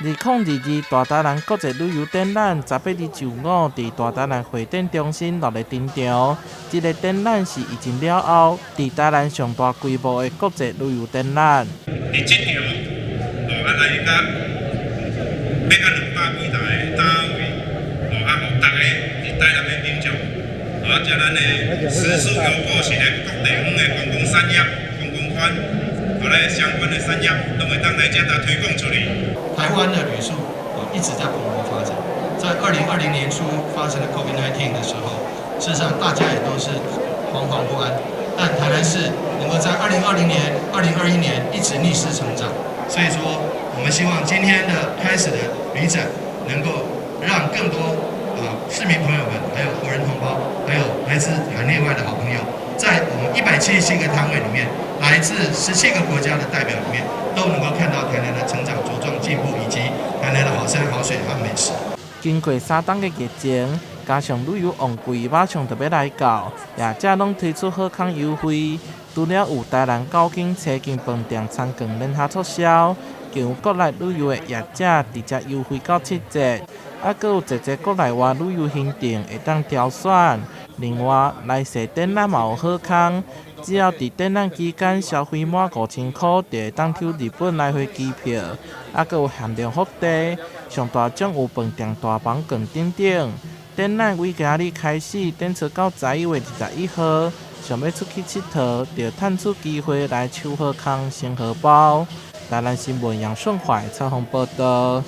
2022大台南國際旅遊展覽，18日周五佇大台南會展中心落日登場。這个展覽是疫情了後，佇台南上大規模的國際旅遊展覽。佇這場，哦，啊來甲欲甲200幾台的單位，哦，啊，予逐个佇台南的民眾，哦，啊，將咱的食宿遊購行的各地方的觀光產業、觀光圈，哦，咱的相關的產業，攏會當來遮來推廣出去。台灣的旅宿啊一直在蓬勃發展，在2020年初發生了 COVID-19 的時候，事實上大家也都是惶惶不安，但台南市能夠在2020年、2021年一直逆勢成長，所以說我們希望今天的開始的旅展能夠讓更多啊市民朋友們，還有國人同胞，還有來自海內外的好朋友，在我們177個攤位裡面，來自17個國家的代表裡面，都能夠看到台南的成長、茁壯、進步，以及台南的好山好水和美食。經過3冬的疫情，加上旅遊旺季馬上就欲來到，業者攏推出好康優惠。除了有台南九間七間飯店餐券聯合促銷，更有國內旅遊的業者直接優惠到7折，啊，閣有濟濟國內外旅遊行程會當挑選。另外，來踅展覽嘛有好康，只要佇展覽期間消費滿5000箍，就會當抽日本來回機票，啊，閣有限量福袋，上大獎有飯店大房券等等。展覽為今日開始，展出到11月21號。想欲出去𨑨迌，就趁此機會來搶好康、省荷包。台南新聞楊順懷採訪報導。